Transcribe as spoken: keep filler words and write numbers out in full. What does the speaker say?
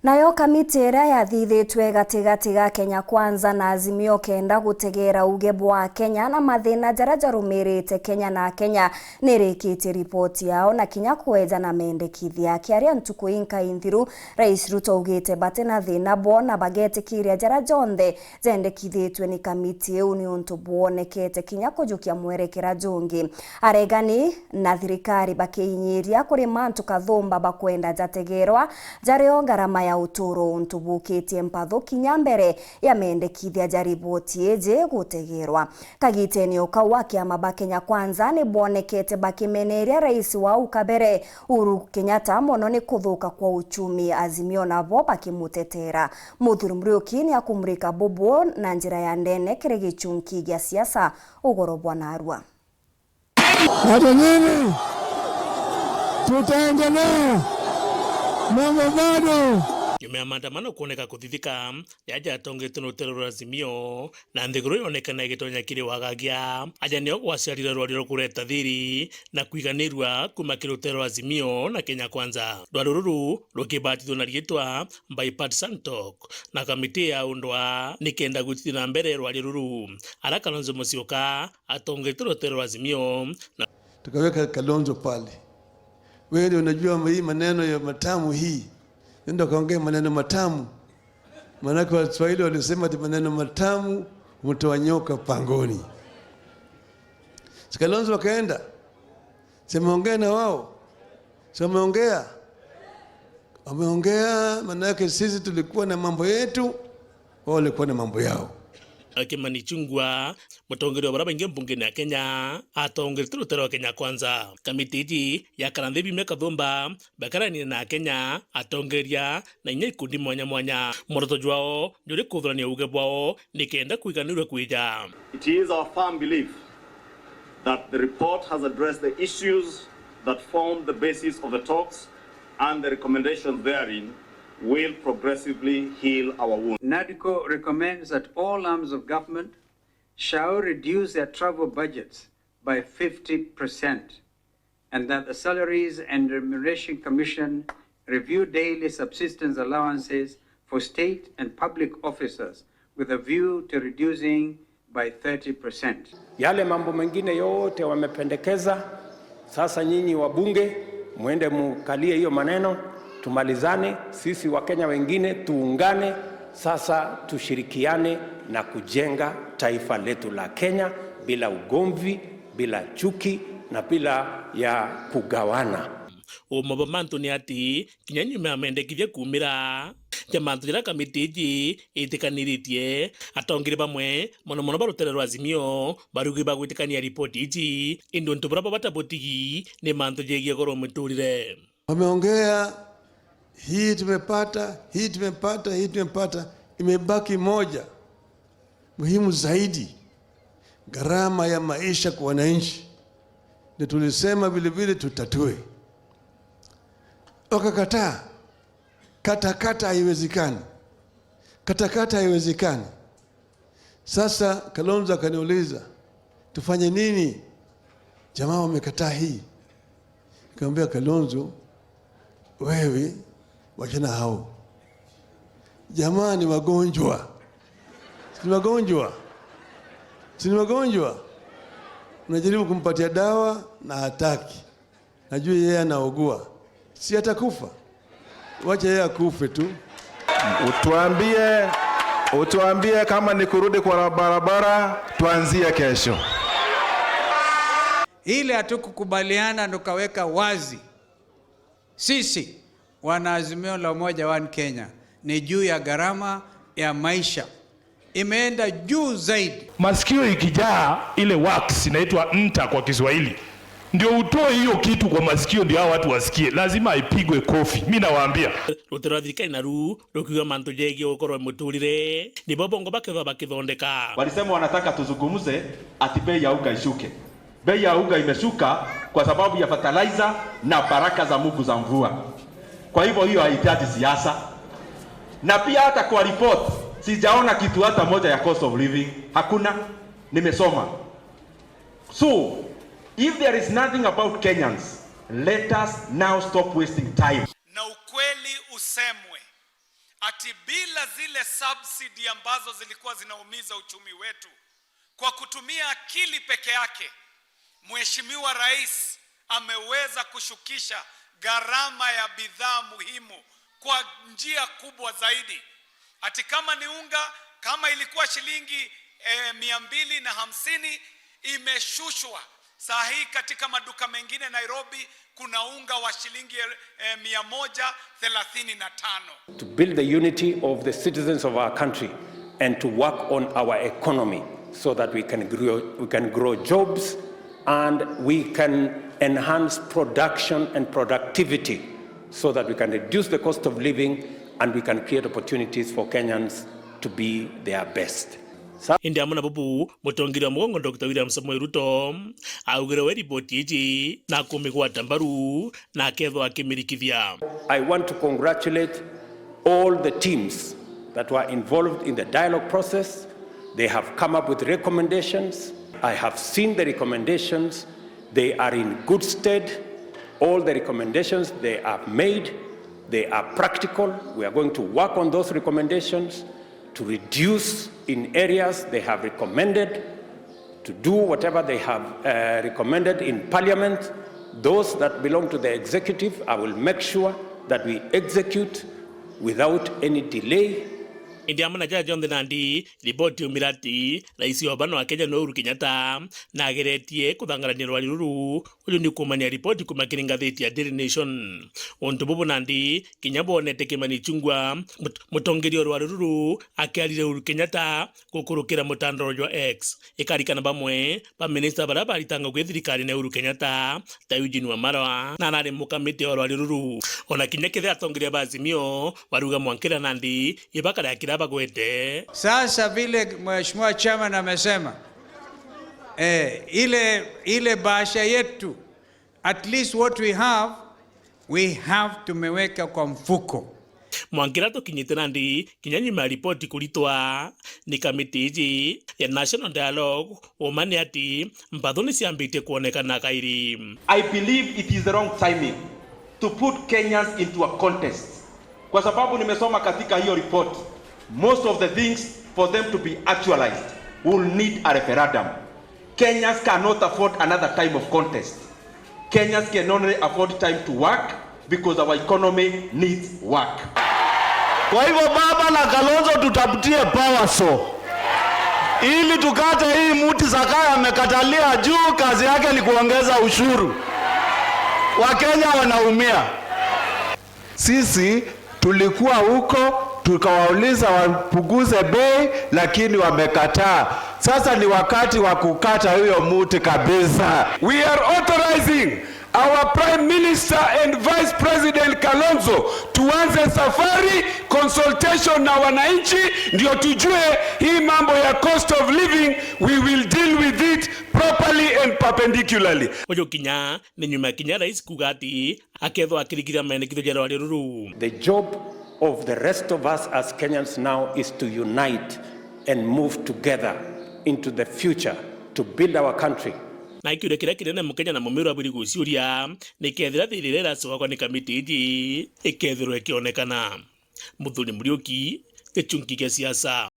Nayo kamiti iria yathithitue gatigati ga Kenya Kwanza na Azimio kenda gutegeera uuge bwa Kenya na mathina jaria jarumirite Kenya na Kenya nirikitie ripoti yao na kinya kweja na mendekithia. Akiaria ntuku inkai nthiru, Rais Ruto augite bati na thina bo na bagetikiria jaria jonthe jendekithitue ni kamiti iu niuntu bwonekete kinya kujukia mwerekera jungi. Aregani na thirikari bakiinyiria kuri mantu kathumba bakwenda jategerwa, jario ngarama ya uturo untu bukitie mpathu kinya mbere ya mendekithia ja riboti iji gutegerwa. Kagitene o kau, akiama ba Kenya Kwanza ni bonekete bakimeneria rais wau kabere Uhuru Kenyatta mono ni kuthuka kwa uchumi, Azimio nabo bakimutetera. Muthuri Muriuki ni akumurika bubu na njira ya ndene kiri gichunki gia siasa ugoro bwa narua. Hata nini? Tutaendelea. Mambo bado. Nyuma ya maandamano kuoneka kuthithika, jaja atongetwe ni rutero rwa Azimio, na nthiguru yonekana igitonya kiri wagagia. Aja nio gwaciarire rwario rwa kureta thiri na kwiganirua kuma kiri rutero rwa Azimio na Kenya Kwanza. Rwario ruru rukibatithua na riitwa Bipartisan Talk, na kamiti ya undwa nikenda gwitithia na mbere rwario ruru. Ara Kalonzo Musyoka atongetwe rutero rwa Azimio na tukaweka Kalonzo pale. Wewe ndio unajua hii maneno ya matamu hii. Nenda kaongea maneno matamu. Maanake Waswahili walisema ati maneno matamu humtoa nyoka pangoni. Si Kalonzo wakaenda. Si ameongea na wao. Si ameongea. Wameongea, maanake sisi tulikuwa na mambo yetu, wao walikuwa na mambo yao. Kimani Ichung'wah, mutongeria wa baria baingi mbungene ya Kenya, atongeretie rutero rwa Kenya Kwanza. Kamiti iji yakara nthi biumia kathumba, bakarania na Akenya, atongeria, na inya ikundi mwanya mwanya. Muoroto jwao juri kuthurania uuge bwao nikenda kwiganirua kwija. It is our firm belief that the report has addressed the issues that formed the basis of the talks, and the recommendations therein will progressively heal our wounds. NADCO recommends that all arms of government shall reduce their travel budgets by fifty percent, and that the Salaries and Remuneration Commission review daily subsistence allowances for state and public officers with a view to reducing by thirty percent. Yale mambo mengine yote wamependekeza, sasa nyinyi wabunge, muende mukalie hiyo maneno, tumalizane, sisi Wakenya wengine tuungane, sasa tushirikiane na kujenga taifa letu la Kenya bila ugomvi, bila chuki na bila ya kugawana. Uuma bwa mantu ni ati, kinya nyuma ya mendekithia kuumira ja mantu jaria kamiti iji itikaniritie, atongeria bamwe, mono mono ba rutere rwa Azimio, bariugi bagwitikania ripoti iji, indi untu buria bwa bata butigi ni mantu jegie ugoro wa miturire. Wameongea, hii tumepata, hii tumepata, hii tumepata, imebaki moja muhimu zaidi, gharama ya maisha kwa wananchi. Ndio tulisema vile vile tutatue. Wakakataa. Katakata haiwezekani. Katakata haiwezekani. Sasa Kalonzo akaniuliza, "Tufanye nini? Jamaa wamekataa hii." Nikamwambia, "Kalonzo, wewe wachana hao. Jamaa ni wagonjwa. Si ni wagonjwa? Si ni wagonjwa? Unajaribu kumpatia dawa na hataki. Najua yeye anaugua. Si atakufa? Wacha yeye akufe tu." Utuambie, utuambie kama ni kurudi kwa barabara, tuanzie kesho. Ile hatukukubaliana, tukaweka wazi. Sisi, wana Azimio la Umoja One Kenya, ni juu ya gharama ya maisha. Imeenda juu zaidi. Masikio ikijaa ile wax inaitwa nta kwa Kiswahili, ndio utoe hiyo kitu kwa masikio, ndio hao watu wasikie, lazima ipigwe kofi. Mi nawaambia. Rutero rwa thirikari naru rukiuga mantu jegie ukorwe muturire, nibo bongo bakethwa bakithondeka. Walisema wanataka tuzungumze ati bei ya unga ishuke. Bei ya unga imeshuka kwa sababu ya fertilizer na baraka za Mungu za mvua. Kwa hivyo hiyo haihitaji siasa. Na pia hata kwa report, sijaona kitu hata moja ya cost of living. Hakuna. Nimesoma. So, if there is nothing about Kenyans, let us now stop wasting time. Na ukweli usemwe, ati bila zile subsidy ambazo zilikuwa zinaumiza uchumi wetu, kwa kutumia akili peke yake, Mheshimiwa Rais ameweza kushukisha gharama ya bidhaa muhimu kwa njia kubwa zaidi. Ati kama ni unga, kama ilikuwa shilingi, eh, mia mbili na hamsini, imeshushwa. Saa hii katika maduka mengine Nairobi kuna unga wa shilingi, eh, mia moja thelathini na tano. To build the unity of the citizens of our country and to work on our economy so that we can grow, we can grow jobs and we can enhance production and productivity so that we can reduce the cost of living and we can create opportunities for Kenyans to be their best. Sa- Indi amwe na bubu, mutongeria wa mugongo Doctor William Samoei Ruto augire we ripoti iji na akumigwata mbaru na akethwa akimirikithia. I want to congratulate all the teams that were involved in the dialogue process. They have come up with recommendations. I have seen the recommendations. They are in good stead. All the recommendations they have made, they are practical. We are going to work on those recommendations to reduce in areas they have recommended, to do whatever they have, uh, recommended in parliament. Those that belong to the executive, I will make sure that we execute without any delay. Indi amwe na jaja jonthe nandi, ripoti yaumire ati rais wa bano wa Kenya ni Uhuru Kenyatta na ageretie kuthangarania rwari ruru, uju ni kuumania ripoti kuuma kiri ngathiti ya Daily Nation. Untu bubu nandi kinya bwonete Kimani Ichung'wah, mut-, mutongeria wa rwari ruru, akiarire Uhuru Kenyatta gukurukira mutandao jwa X. Ikarikana bamwe ba minista baria baritanga kwi thirikarine ya Uhuru Kenyatta, ta Eugene Wamalwa, na arari mukamiti wa rwari ruru. Ona kinya kethira atongeria ba Azimio baruga mwankira nandi, ibakare akira bagwete. Sasa vile Mheshimiwa Chairman amesema, eh, ile, ile bahasha yetu, at least what we have, we have tumeweka kwa mfuko. Mwankira tukinyite nandi, kinya nyuma ya ripoti kuritwa ni kamiti iji ya National Dialogue, uma ni ati mpatho ni ciambitie kwonekana kairi. I believe it is the wrong timing to put Kenyans into a contest. Kwa sababu nimesoma katika hiyo report, most of the things for them to be actualized will need a referendum. Kenyans cannot afford another time of contest. Kenyans can only afford time to work because our economy needs work. Kwa hivyo baba na Kalonzo tutafutie power saw ili tukate hii mti Zakayo amekatalia juu, kazi yake ni kuongeza ushuru. Wakenya wanaumia. Sisi tulikuwa huko, tukawauliza wapunguze bei, lakini wamekataa. Sasa ni wakati wa kukata huyo mti kabisa. We are authorizing our Prime Minister and Vice President Kalonzo tuanze safari consultation na wananchi, ndio tujue hii mambo ya cost of living, we will deal with it properly and perpendicularly. Uju kinya ni nyuma ya kinya rais kuuga ati akethwa akirikiria mendekithio ja rwari ruru. The job of the rest of us as Kenyans now is to unite and move together into the future to build our country. Na kiuria kiria kinene Mukenya na Mumiru abwiri guciuria ni kethira thiri iria iracokwa ni kamiti iji ikethirwa ikionekana. Muthuri Muriuki, Gichunki gia Siasa.